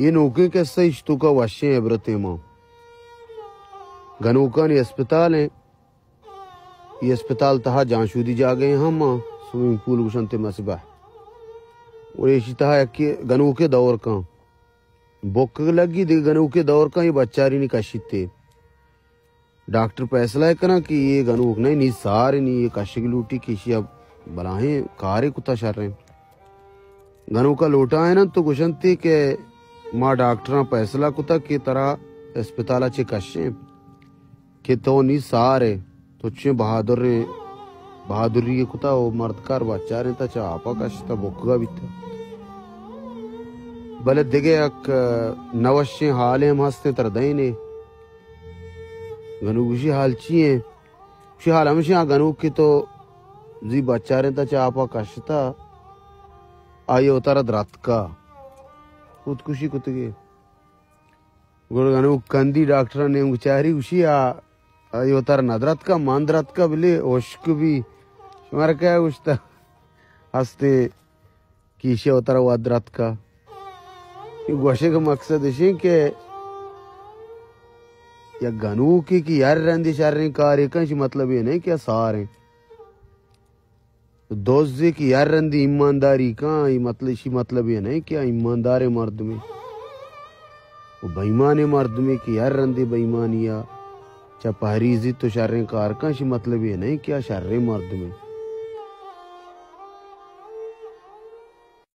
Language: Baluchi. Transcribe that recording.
اے نوکیں قصہ، ایشی توکا وشیں عبرتیں ماں۔ گنوکانی اسپتال ایں، اے اسپتال تہا جانشودی جاگہ ایں، ہم ماں سوئمنگ پول گوشنتے مسبح۔ اور ایشی تہا یکے گنوکے دور کن، بک لگی، دگہ گنوکے دور کن، اے بچارینی کشیتے۔ ڈاکٹر فیصلہ کناں کہ اے گنوک نہ ایں، نی سار ایں، نی اے کشگ لوٹی کہ ایشی ءَ بلاہیں کارے کتا شریں۔ گنوکا لوٹائیناں تو گوشنتے کہ ما ڈاکٹراں فیصلہ کتا کہ ترا اسپتال ءَ چہ کشیں کہ تو نی سار ئے، تو چیں بہادریں، بہادری کتا، او مردکار بچارینتا چہ آپا کشتا، بکگا بیتا۔ بلے دگہ یک نوشیں حالے ہم ہستیں، ترا دئینے۔ گنوک گوشی، حال چی ایں؟ گوشی، حال ہمیش ایں، آ گنوک کہ تو زی بچارینتا چہ آپا کشتا، آئی ءَ وتارا درتکا، خودکشی کتگے۔ گڑا گنوک کندی، ڈاکٹر ءِ نیمگ چاری، گوشی، آ، آئی ءَ وتارا نہ درتکا، من درتکا، بلے ہشک بی۔ شمارا کئے گوشتا؟ ہستیں کہ ایشی ءَ وتارا وت درتکا۔ اے گوشگ ءِ مقصد اش ایں کہ یک گنوکے کہ ہر رندی شریں کارے کن، ایشی مطلب اے نہ ایں کہ آ سار ایں۔ دزے کہ ہر رندی ایمانداری کن، اے مطلب، ایشی مطلب اے نہ ایں کہ آ ایمانداریں مردمے۔ او بے ایمانیں مردمے کہ ہر رندی بے ایمانی ءَ چہ پہریزیت و شریں کار کن، ایشی مطلب اے نہ ایں کہ آ شریں مردمے۔